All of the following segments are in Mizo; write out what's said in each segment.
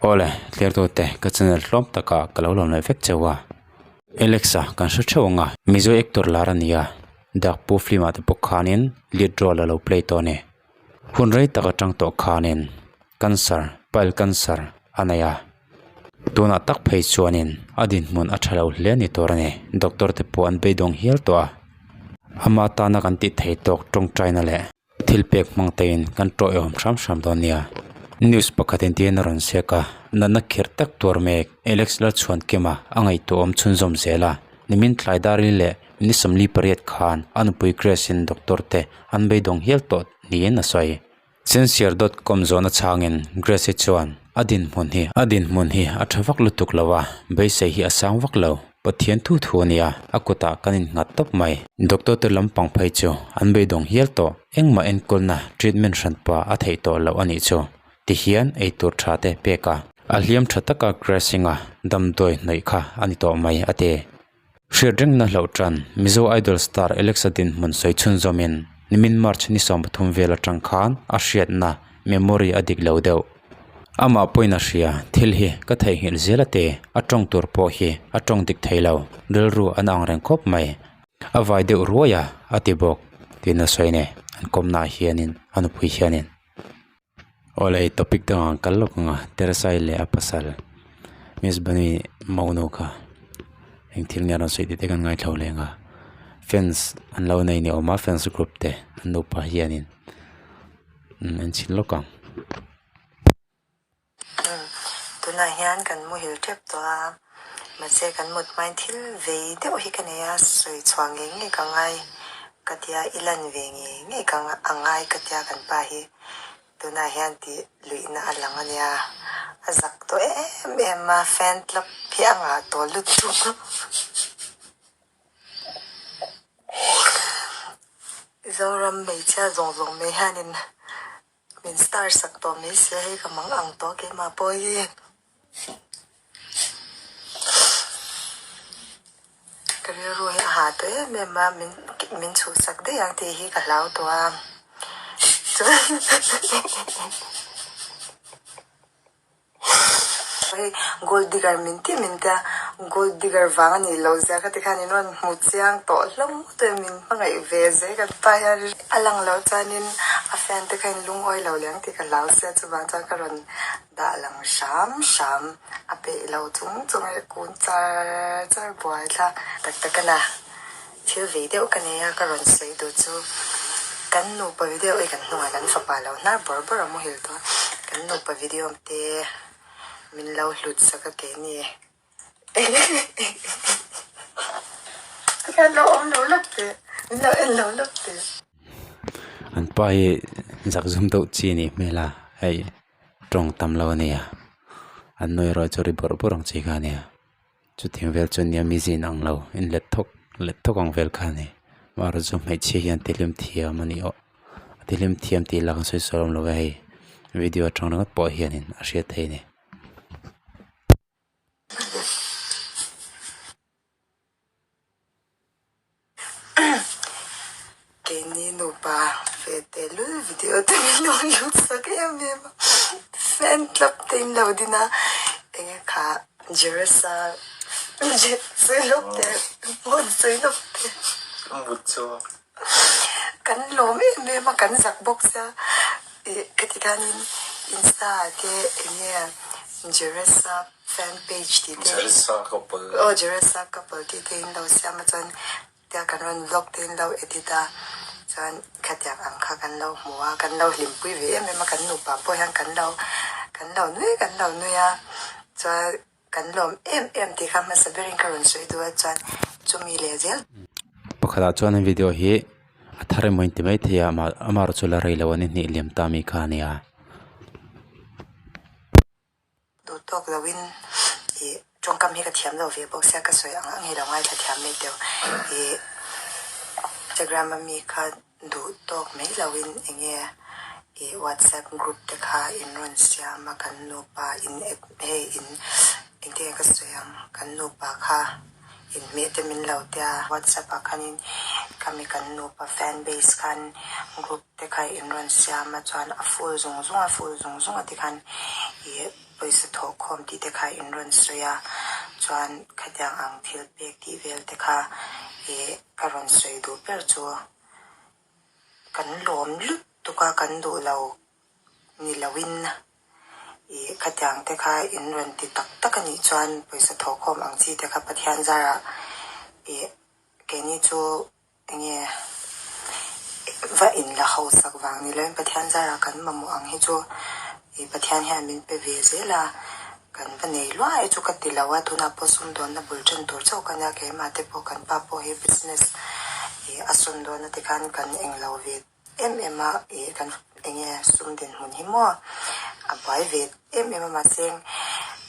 Awle, thlertute ka channel hlawm takah ka lo lawm leh vek cheu a. Alexa kan hre theuh ang a, Mizo actor lar a ni a, Dakpu film ah te pawh khanin lead role a lo play tawh a ni. Hun rei tak atang tawh khanin cancer, pile cancer a nei a, tunah tak phei chuanin a dinhmun a tha lo hle a ni tur a ni. Doctor te pawh an beidawng hial tawh a, ama tana kan tih theih tawk tawngtaina leh thil pek hmang tein kan tawihawm hram hram dawn nia. News pakhat in tiin a rawn ziak a, natna khirh tak tuar mek Alex Lalchhuankima a ngaihtuahawm chhunzawm zel a, nimin tlai daril leh Ni 48 khan a nupui Grace in doctor te an beidawng hial tawh niin a sawi. Sensiar dot com zawhna chhangin Grace hi chuan a dinhmun hi a dinhmun hi a tha vak lutuk lo a, beisei hi a sang vak lo. Pathian thu thu a nia, a kutah kan innghat tawp mai. Doctor te lampang phei chu an beidawng hial tawh, engmah enkawlna treatment hranpa a theih tawh loh a nih chu. Tihian eitur tha te pek a, a hliam tha taka Grace inga damdawi hnawih kha a ni tawh mai a ti. Hriat rengna hlauh tan Mizo Idol star Alexa dinhmun sawi chhunzawmin nimin March ni 13 vel atang khan a hriatna memory a dik lo deuh. Amah pawhin a hria, thil hi ka theihnghilh zel a ti, a tawng tur pawh hi a tawng dik thei lo, rilru an ang reng khawp mai. A vai deuh ruai a, a ti bawk, tiin a sawi nei, an kawmnaah hianin a nupui hianin. Awle topic dangah an kal lawk ang a Teresai leh a pasal Miss Bunny Mono kha eng thil nge a rawn sawi tih te kan ngaithla leh ang a fans an lo nei ni awm a fans group te an nupa hianin an chhin lawk ang. Tunah hian kan muhil tep tawh a, mahse kan mut hmain thil vei deuh hi ka nei a, sawi chhuah ngei ngei ka ngai ka tia, i lan ve ngei ngei ka a ngai ka tia kan pa hi tunah hian tih luihna a lang a nia, a zak tawh em em a, fan club hi a ngah tawh lutuk a. Zoram hmeichhia zawng zawng mai hianin Min star sak tawh mai sia hei ka mang ang tawh keimah pawh hi. Ka rilru hi a ha tawh em em a, min min chhuhsak daih ang tih hi ka hlau tawh a. Chuan Hei gold digger min ti min tia, gold digger vang a nih loh zia kha tikhan in rawn hmu chiang tawh hlawm ngawt e, min hmangaih ve zel kan pa hian a lang loh chuanin a fan te kha in lungawi lo leh ang tih ka hlau sia chuvang chuan ka rawn dah lang hram hram a peih lo chung chung e kun char char buai thla tak tak a na. Thil vei deuh ka nei a, ka rawn sawi duh chu kan nupa video hi kan hnungah kan fapa lo hnar bawrh bawrh a muhil tawh a, kan nupa video te min lo hlut sak a keini tikhan lo awm lo lawk teh, min lo en lo lawk teh. An pa hi zakzum deuh chi a nih hmel a, hei tawng tam lo a nia, an nu erawh chu ri bawrh bawrh ang chi kha a nia. Chutiang vel chu nia mizi in ang lo in let thawk let thawk ang vel kha a ni amaherawh chu hmeichhia hian tihlim thiam a ni aw a tihlim thiam tih lah kan sawi sawi awm lo e hei video atang ringawt pawh hianin a hriat theih a ni. Keini nupa ve tehlul video te min lo lut sak em em a, fan club te in lo din a, enge kha Jeresa sawi lawk teh hmun sawi lawk teh kan lawm em em a kan zak bawk sia ih khati khanin insta ah te enge Jeresa. Fan page tih te Jeresa couple aw Jeresa couple tih te in lo siam a chuan tia kan rawn vlog te in lo edit a chuan khatiang ang kha kan lo hmu a kan lo hlimpui ve em em a kan nupa pawh hian kan lo kan lo nui kan lo nui a chuan kan lawm em em tih kha hmasa berin ka rawn sawi duh a chuan chumi leh zel Pakhatah chuan video hi a thar emaw in ti maithei a amaherawh chu la rei lo a ni hnih liam ta mi kha a nia. Duh tawk loin ih tawngkam hi ka thiam lo ve bawk sia ka sawi ang ang hi lo ngaithla thiam mai teuh ih Instagram a mi kha duh tawk mai loin eng nge ih WhatsApp group te kha in rawn siam a kan nupa in app hei in engtin nge ka sawi ang kan nupa kha inhmeh te min lo tia WhatsApp ah khanin khami kan nupa fan base khan group te kha in rawn siam a chuan a full zung zung a full zung zung a tikhan ih. Pawisa thawh khawm tih te kha in rawn sawi a, chuan khatiang ang thil pek tih vel te kha ih ka rawn sawi duh ber chu kan lawm lutuk a, kan duh lo ni loin ih khatiang te kha in rawn ti tak tak a nih chuan pawisa thawh khawm ang chi te kha Pathian zarah ih keini chu Enge va in la hausak vang ni loin Pathian zarah kan mamawh ang hi chu ih Pathian hian min pe ve zel a, kan va nei luai chu ka ti lo a, tunah pawh sumdawnna bul ṭan tur chauh ka nia, keimah te pawh kan pa pawh hi business ih a sumdawnna te khan kan englo ve em em a, ih kan enge sum dinhmun hi maw a buai ve em em a mahse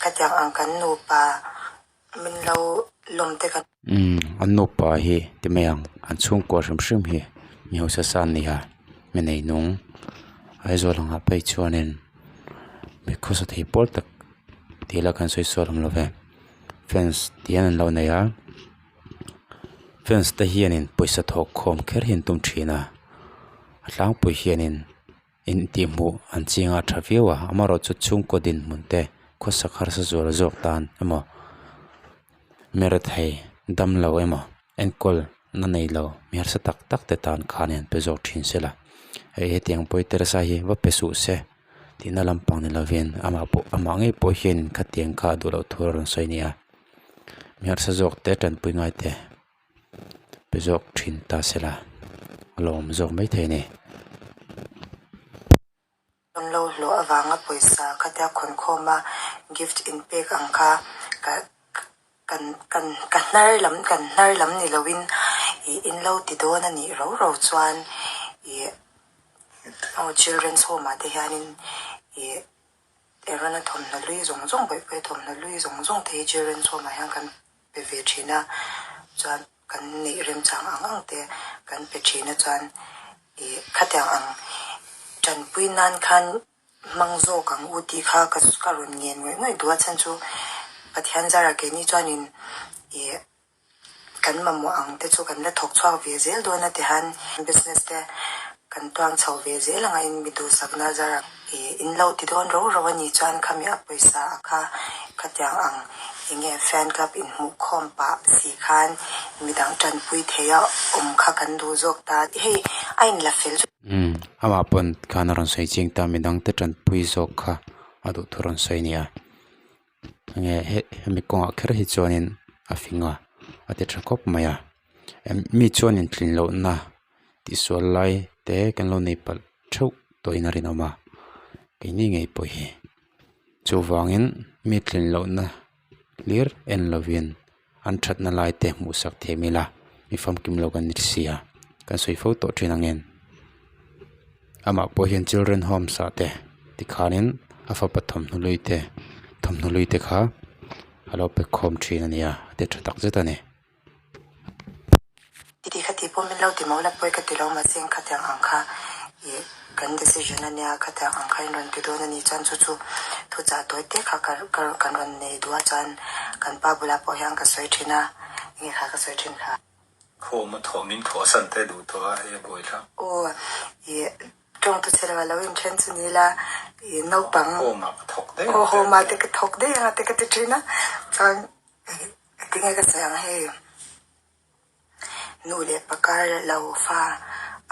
khatiang ang kan nupa Min lo lawm te kan. Umm an nupa hi ti mai ang an chhungkua hrim hrim hi mi hausa sa an ni a mi neinung Aizawl angah phei chuanin mi khawsa thei pawl tak tih lah kan sawi sawi awm lo ve fans tih hian an lo nei a fans te hianin pawisa thawk khawm kher hi an tum thin a a tlangpui hianin. Intihhmuh an chiang a tha viau a, amaherawhchu chhungkaw dinhmun te khawsak harsa zual zawk tan emaw merethei damlo emaw enkawl na neilo mi harsa tak tak te tan khan an pe zawk thin se la, hei hetiang pawi teresa hi va pe suh se tihna lampang ni lovin amah pawh amah ngei pawh hian khatiang kha a duh loh thu a rawn sawi a ni a, mi harsa zawk te tanpui ngai te. Pe zawk thin ta se la a lawm zawk mai thei a ni. An lo hlawh avanga pawisa khatia khawnkhawm a gift in pek ang kha ka kan kan ka hnar lam kan hnar lam ni loin ih in lo ti dawn a nih ro ro chuan ih aw children's home ah te hianin ih Erona thawmhnaw hlui zawng zawng bawihpuia thawmhnaw hlui zawng zawng te hi children's home ah hian kan pe ve thin a, chuan kan neih remchang ang ang te kan pe thin a chuan ih khatiang ang tanpui nan khan hmang zawk ang u tih kha ka ka rawn ngen ngawih ngawih duh a chhan chu Pathian zara keini chuanin ih Kan mamawh ang te chu kan la thawk chhuak ve zel dawn a tihan business te kan tuang chho ve zel anga in mi duhsakna zara ih in lo ti dawn ro ro a nih chuan khami a pawisa a kha khatiang ang enge fan club in hmuh khawm pah si khan midang tanpui thei a awm kha kan duh zawk ta hei a in la fel chu. Umm amah pawn khan a rawn sawi chiang ta midang te tanpui zawk kha a duh thu rawn sawi a nia. Enge hemi kawngah kher hi chuanin a fing a a ti tha khawp mai a mi chuanin tlin lohna tihsual lai te kan lo nei palh theuh tawhin a rinawm a keini ngei pawh hi chuvangin mi tlin lohna hlir en lovin an thatna lai te hmuh sak thei mai ila mi famkim lo kan ni si a kan sawi fo tawh thin ang em amah pawh hian children homes ah te tikhanin a fapa thawmhnaw hlui te thawmhnaw hlui te kha a lo pe khawm thin a ni a a ti tha tak zet a ni. Titi kha tih pawh min lo ti maw la pawi ka ti lo mahse khatiang ang kha ih kan decision a nia khatiang ang kha in rawn ti dawn a nih chuan chu chu thuchah tawi te kha ka ka kan rawn nei duh a chuan kan pa bulah pawh hian ka sawi thin a enge kha ka sawi thin kha. Khawm a thawh min thawh san te duh tawh a hei a buai thlak. Aw ih tawng tu che lo a lo inthen chu ni la ih naupang. Home ah ka thawk daih ang. Aw home ah te ka thawk daih ang a te ka ti thin a chuan Tinge ka sawi ang hei, nu leh pa kar lo fa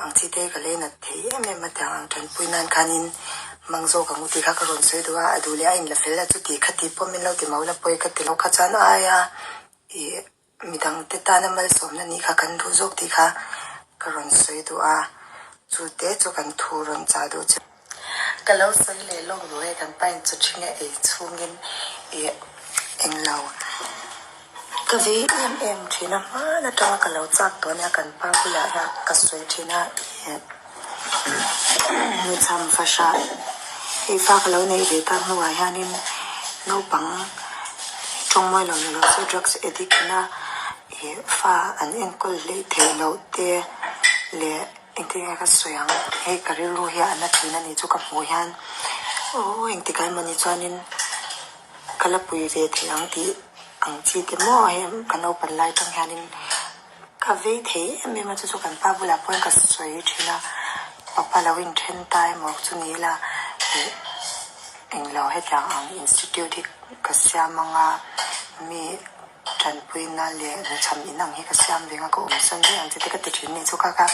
ang chi te ka lei nat thei em em a tiang ang tanpui nan khanin hmang zawk ang u tih kha ka rawn sawi duh a, a duh leh a inla fel a chuti kha tih pawh min lo ti mau la pawi ka ti lo kha chuan aia ih midang te tana malsawmna nih kha kan duh zawk tih kha ka rawn sawi duh a, chu te chu kan thu rawn chah duh che. Ka lo sawi leh lawk lo e, kan pa in chaw ṭhing a ei chhungin ih englo ka vei em em ṭhin a, hman aṭanga ka lo chak tawh ania kan pa bulah hian ka sawi ṭhin a ih nuchham fahrah hei fa ka lo neih ve tak hnuah hianin naupang tawngmawi lo ni lo se drugs addict ina ih fa an enkawl hleih theih loh te leh. Engtin nge ka sawi ang? Hei ka rilru hi a na thin a nih chu ka hmuh hian aw engtikah emawni chuanin ka la pui ve thei ang tih ang chi te maw hei ka naupan lai atang hianin ka vei thei em em a chu chu kan pa bulah pawhin ka sawi thin a papa lo inthen ta emaw chu ni ila ih. Englo hetiang ang institute hi ka siam anga mi tanpuina leh hnuchham in ang hi ka siam ve anga ka awmsan daih ang che te ka ti thin nih chu kha kha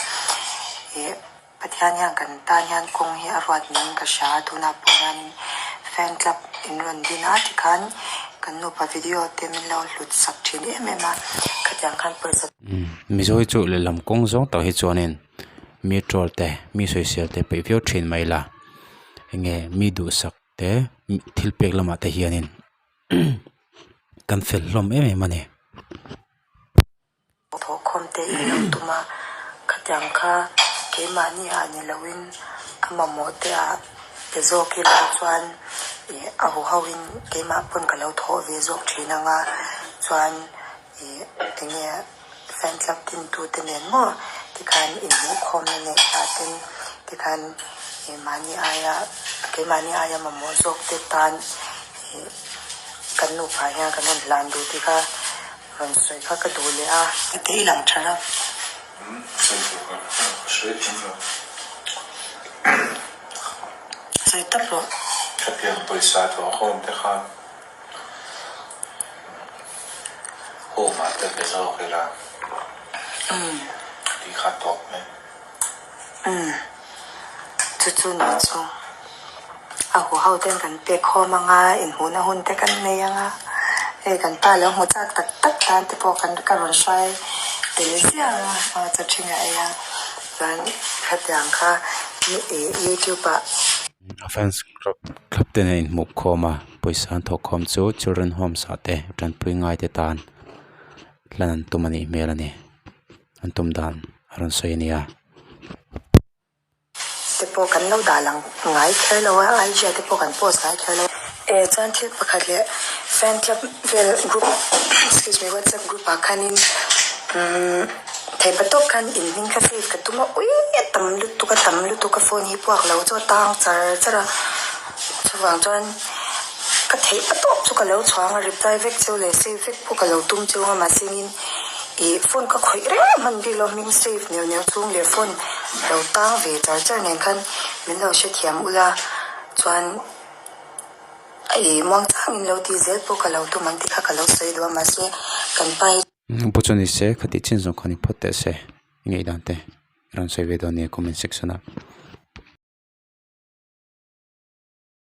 ih Pathian hian kan tan hian kawng hi a ruat niin ka hria a, tunah pawh hianin fan club in rawn din a tikhan kan nupa video te min lo hlut sak thin em em a, khatiang khan pawisa. Mizo hi chu lehlam kawng zawng tak hi chuanin mi troll te mi sawisel te peih viau thin mai la enge mi duhsak te thil pek lamah te hianin kan fel hlawm em em a ni. Thawhkhawm te in lo tum a, khatiang kha keimahni ah ni loin a mamawh te ah pe zawk ila chuan ih a huho in keimah pawn ka lo thawh ve zawk thin ang a, chuan ih enge fan club tin tu te nen maw tikhan inhmuhkhawmna neih ta ten tikhan ih mahni aia keimahni aia mamawh zawk te tan ih kan nupa hian kan rawn hlan duh tih kha. Rawn sawi kha ka duh leh a. Heti i lang tha lo. Sawi tur ka sawi thiam lo. Sawi tawp rawh. Khatiang pawisa thawh khawm te khan home ah te pe zawk ila tih kha tawp mai. Umm chu chu ni chu a hu ho ten kan pek khawm anga inhmuhna hun te kan nei anga hei kan pa lo hmu chak tak tak tan te pawh kan ka rawn hrai tel ziah anga aw chaw thinga ei a chuan khatiang kha ih youtube ah. A fans club club te nen inhmuh khawm a pawisa an thawk khawm chu children homes ah te tanpui ngai te tan hlan an tum a nih hmel a ni. An tum dan a rawn sawi a nia. Te pawh kan lo dah lang ngai kher lo a, IG ah te pawh kan post ngai kher lo. E chuan thil pakhat leh fan club vel group excuse me whatsapp group ah khanin umm theihpa tawp khan in hming kha save ka tum a ui a tam lutuk a tam lutuk a phone hi puak lo chu a tang char char a chuvang chuan ka theihpa tawp chu ka lo chhuang a reply vek cheu leh save vek pawh ka lo tum cheu a mahsengin Ih phone ka khawih reng a hman bik lo hming save neuh neuh chung leh phone lo tang ve char char nen khan min lo hrethiam ula chuan ih muang changin lo tih zel pawh ka lo tum ang tih kha ka lo sawi duh a mahse kan pa hi Pu chu ni se khati chin zawng kha ni phawt teh se i ngaihdan te i rawn sawi ve dawn nia comment section ah.